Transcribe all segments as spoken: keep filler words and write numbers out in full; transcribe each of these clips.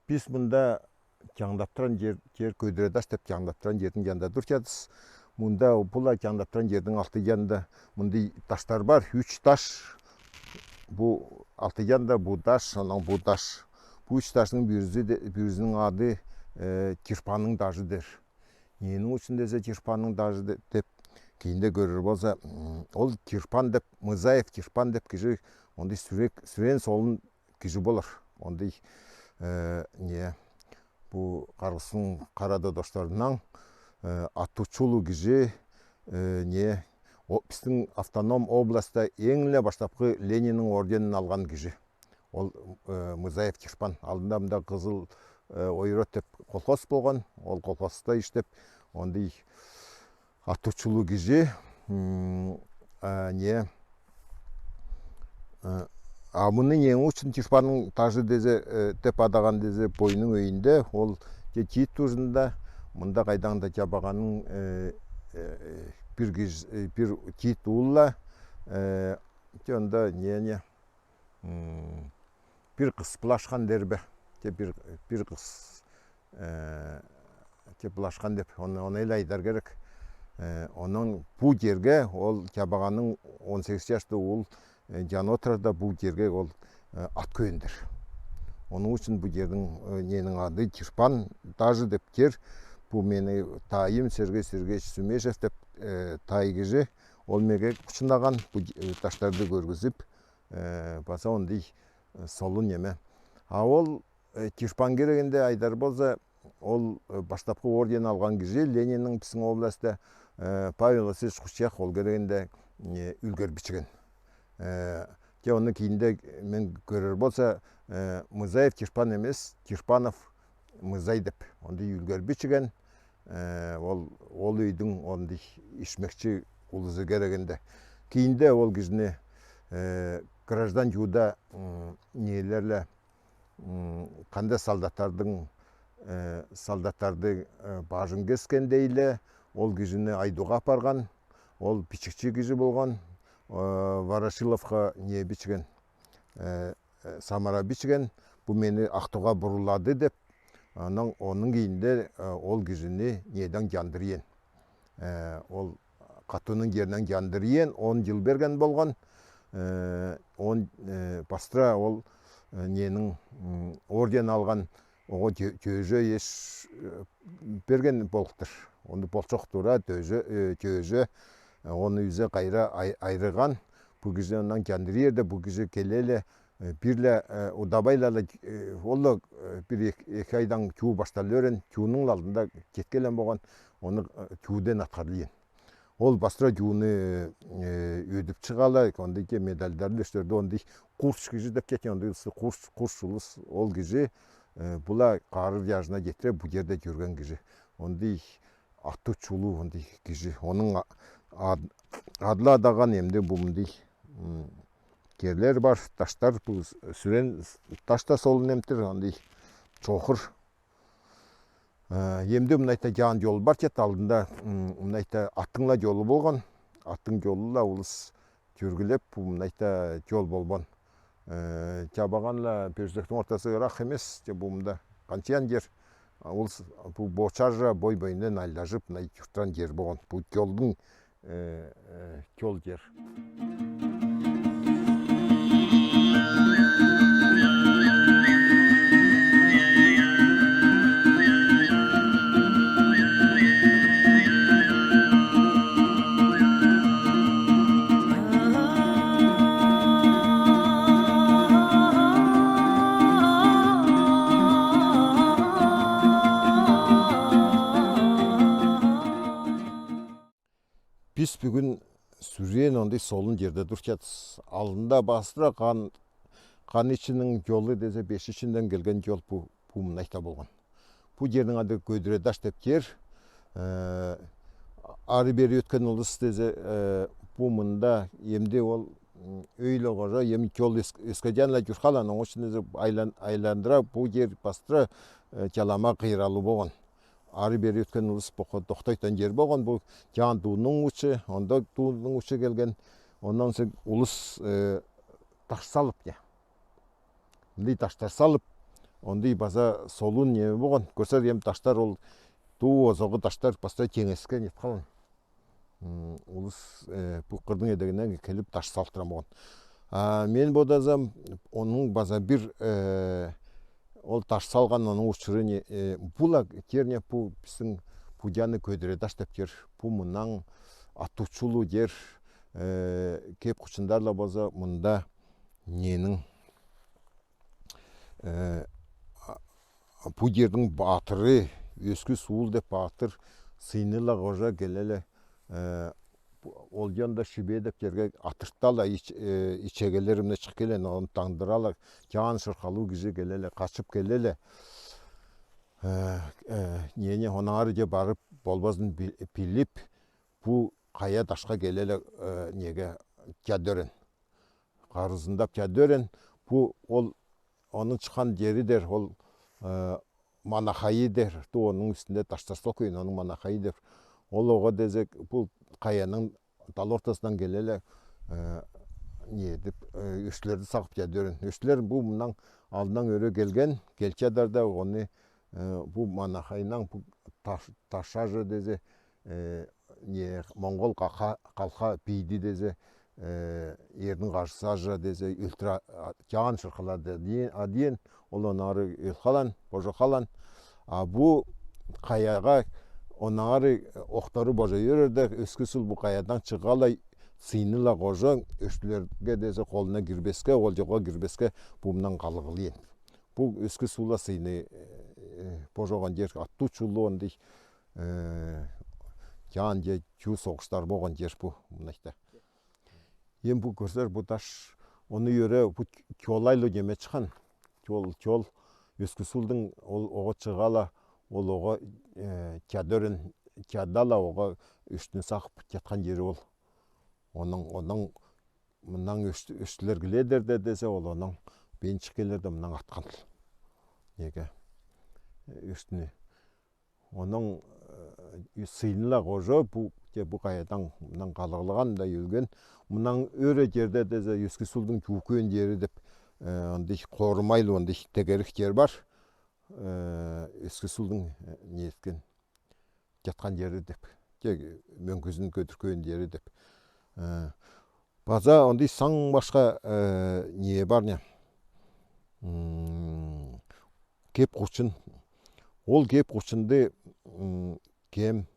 Пис мында Чаңдап туран чер, чер Көдіре таш деп чаңдап туран чердиң чанында турчадыс. Мында пу ла чаңдап туран чердиң алты чанында мындый таштар бар, үш таш. Пу алты чанында пу таш, анан пу таш. Пу үш таштың биризиде, биризиниң ады, э, Чырпанның тажы дер. Неның ушын десе Чырпанның тажы де-, деп кийинде көрер болза, м, ол Чырпан деп, Мызаев Чырпан деп кижи, ондый сүрек, сүрен солун кижи болар. Ондый, э, не, бу Каргыстың Кара Додоштарындан, э, аттуу чулуу кижи, э, не, о, бистиң автоном областьта эң эле баштапкы Ленинниң орденин алган кижи. Ол, э, Мызаев Чырпан. Алдында мында Кызыл, э, Ойрат деп колхоз болган. Ол колхозда иштеп, ондый аттуу чулуу кижи, м, а, не, а, а муну нең ушын Чырпанның тажы дезе, э, деп адаган дезе, бойнуң өйүнде, ол те чиит тужында, мында кайдаңда чабаганың, э, э, бир кижи, э, бир чиит уулла, э, те онда не, не, м, бир кыс былашкан дербе. Те бир, бир кыс, э, те былашкан деп, оны, оны эле айдар керек. Э, онон бу черге ол чабаганың он сегиз чаштуу уул, э, чаны отурарда бу черге ол, э, ат көөндүр. Ону ушын бу чердиң, э, ненин ады Чырпан тажы деп чер. Бу мени тайым Сергей Сергеевич Сумешев деп, э, тай кижи. Ол меге кучунаган бу, э, таштарды көргүзүп, э, баса ондый, э, солун неме. А ол, э, Чырпан кирегинде айдар болза, ол, э, баштапкы орден алган кижи, Ленинниң бистиң областьта, э, Павел Васильевич Кучьяк ол кирегинде, э, үлгер бичиген. Э, те оны кийинде мен көрер болза, э, Мызаев Чырпан эмес, Чырпанов Мызай деп, ондый үлгер бичиген, э, ол, ол өйдүң ондый ишмекчи улузу кирегинде. Кийинде ол кижини, э, граждан чууда, м, нелерле, м, кандай солдаттардын, э, солдаттарды, э, бажын кескен дейле, ол кижини айдууга апарган, ол бичикчи кижи болган, э, Ворошиловка не бичиген, э, э, Самара бичиген, бу мени Актауга бурулады деп, анан онуң кийинде, э, ол кижини неден чандыр иен. Э, ол катууну черинен чандыр иен, он чыл берген болган. Э, он, э, бастыра ол, э, ненин, м, орден алган, ого тө-, төөже эш, э, берген болуктур. Ону болчок туура, төөже, э, төөже, э, ону үзе кайра ай-, айырган. Бу кижи ондан чандыр иерде, бу кижи келеле, э, бирле, э, удабайлала, э, ол да, э, бир эк-, эки айдан чуу башталып эрен, чуунуң алдында кеткелен болган, ону, э, чууден аткарылыйын. Ол бастыра чууну, э, өдүп чыгала, онда эки медальдар үлестирди, ондый курч кижи деп кеткен, ондый улус курч, курч улус, ол кижи, э, була кары чажына четире, бу черде жүрген кижи. Ондый аттуу чулуу, ондый кижи. Онуң а-, ад-, адла адаган эмди бу мындый, м, черлер бар, таштар, бу с-, сүрен таш та солун эмтир, ондый чокур. Э, эмди мынайта чаан чол бар чет алдында, м, мынайта аттың ла чолу болган. Аттың чолу ла улус чүргүлеп, бу мынайта чол болбон. Э, чабаган ла Бөрзектиң ортасы ырак эмес, же бу мында канчаян чер. А улус бу бочаржа бой-бойундан айлажып, мынай чурттан чер болган. Бу чолдуң э, э, чол чер. Бис бюгюн сүрен ондый солун черде турчадыс. Алдында бастыра Кан, Кан ичиниң чолу дезе, Беш ичинден келген чол бу, бу мынайта болган. Бу чердиң ады Көдүре таш деп чер. Э, ары-бери өткен улус дезе, э, бу мында эмди ол, м, өйле кожа, эми чол өс-, өскеден ла чурхалан, оң ушун дезе айлан-, айландыра, бу чер бастыра, э, чалама кыйралуу болган. Ары-бери өткен улус бокко токтойтон чер болган, бу чаан туунуң учу, онда туунуң учу келген. Ондан соң улус, э, таш салып, я. Мындай таштар салып, Ондый база солун неме болган. Көрсер, эм таштар ол, туу озогы таштар, пастар теңеске неткалан. Улус, э, пу кырдың эдегинен келип таш салып турган болган. А мен бодазам, онынъ база бир, э, ол таш салган онынъ учуры не, э, бу ла, терне, бу бистинъ Будяны көдере таш деп тер. Бу мыннан аттуу чулуу тер, э, кеп кучундар ла болза, мында ненинъ, э, а, бу тердинъ баатыры, Өске Суул деп баатыр, Сыйныла кожа келеле, э, бу, ол чонда Шибе деп терге атыртала ич-, э, ичегелер мына чык келен, оны таңдырала, чаан шырхалуу кижи келеле, качып келеле. Э, э, нене, онаңар же барып болбазын би-, билип, бу кая ташка келеле, э, неге, чадёрен. Карызындап чадёрен, бу ол, онынъ чыккан тери дер, ол, э, Манахайы дер, туу онынъ үстинде таштар сол куйын, онынъ Манахайы дер. Ол ога дезек, бу каянынъ тал ортасындан келеле, э, не деп, э, өштилерди сагып чадёрен. Өштилер бу мыннан алдыннан өре келген, келчадар да, оны, э, бу Манахайнан бу таш-, ташажа дезе, э, не, моңгол калка, калка бийди дезе, э, эрдинъ кажысажа дезе, өлтире, а, чаан шырхалады дие-, а, диен, ол онаңар өлхалан, божохалан. А бу каяга онаңар охтары божо йөрерде, Өске Суул бу каядан чыгала, Сыйныла кожа өштилерге дезе колуна кирбеске, ол чога кирбеске, бу мыннан калгылыйын. Бу Өске Суула Сыйны, э, божоган тер, аттуу чулуу ондый, э, чаан же чуу согыстар болган тер бу, мынайта. Эм бу көрсер, бу таш, оны йӧре, бу чол айлы неме чыккан. Чол, чол, Өске Суулдынъ ол ога чыгала, ол ога, э, чадёрен, чадала ога өштинъ сагып чаткан тери ол. Онынъ, онынъ мыннан өш-, өштилер киледер де дезе, ол онынъ бен чык келер де мыннан аткан. Неге, э, өштинъ. Онынъ, э, Сыйныла кожа бу, те бу каядан мыннан калгылаган да өлген. Мыннан өре терде дезе, Өске Суулдынъ чуу кӧөн тери деп, э, ондый корум айлы, ондый тегерек тер бар. Э, Өске Суулдынъ, э, неткен, чаткан тери деп. Те мөңкесин көдир кӧөн тери деп. Э, База ондый саңын башка, э, не бар не? М, кеп кучун. Ол кеп кучунды, м, кем,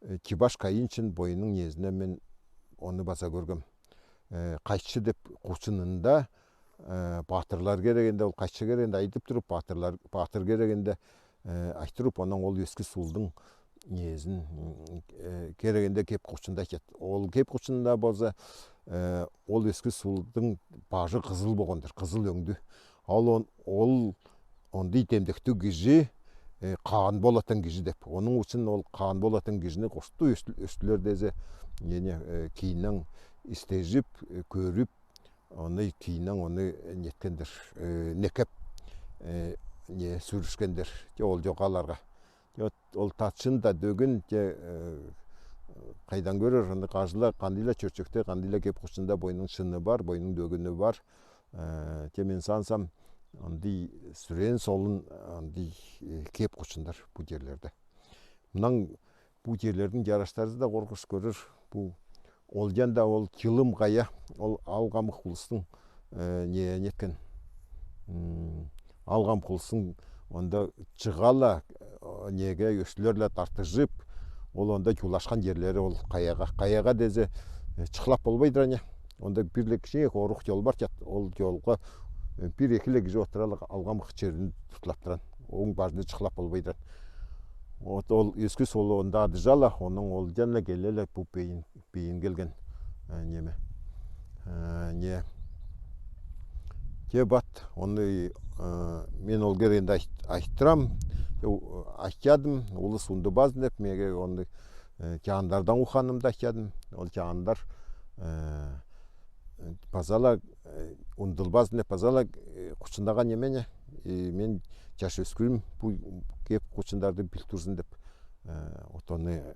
э, Чибаш Кайыншин бойнынъ неезинде мен оны база көргем. Э, Кайчы деп кучунында, э, баатырлар керегенде, ол Кайчы керегенде айтып туруп, баатырлар, баатыр керегенде, э, айтып туруп, онынъ ол Өске Суулдынъ неезин, м, э, керегенде кеп кучунда чат. Ол кеп кучунда болза, э, ол Өске Суулдынъ бажы кызыл болган тер, кызыл өңдүү. Ал он-, ол ондый темдектүү кижи, э, каан болатын кижи деп. Онынъ учун ол каан болатын кижини кошто өш-, өштилер дезе, нене, э, кийиннен истежип, э, көрүп, оны кийиннен оны неткендир, э, некеп, э, не сүрүшкендир. Те ол чогаларга. Те ол тачын да дөгүн, те, э, кайдан көрер, оны кажыла, кандыйла чөрчекте, кандыйла кеп кучунда бойнынъ шыны бар, бойнынъ дөгүнү бар. Э, те мен сансам, ондый сүрен солун, ондый, э, кеп кучундар бу терлерде. Мыннан бу терлердинъ жараштары да коркуш көрер. Бу ол чанда ол Чылым кая, ол Ал камык улустынъ, э, не, неткен, м, Ал камык улустынъ онда чыгала, э, неге, өштилер ла тартыжып, ол онда чуулашкан терлери ол каяга. Каяга дезе, э, чыхлап болбайдыр ане. Онда бир ле киши орук чол бар чат, ол чолга, э, бир-эки ле кижи отурала, Ал камык черин туртлап турган. Онынъ бажында чыхлап болбайдыр. Вот ол Өске Суул онда адыжала, онынъ ол чанына келеле, бу бейин, бейин келген, э, неме. Э, не. Те бат, оны, э, мен ол керегенде айт-, айттырам, э, айтчадым, улус ундубазын деп, меге оны, э, чаандардан ухаанымды айтчадым. Ол чаандар, э, паза ла, э, ундулбазын деп, паза ла, э, кучундаган неме не, э, мен чаш өскүрим, бу кеп кучундарды бил турзун деп, э, вот оны, э,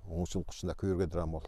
онынъ учун кучунда кӧрге турам ол.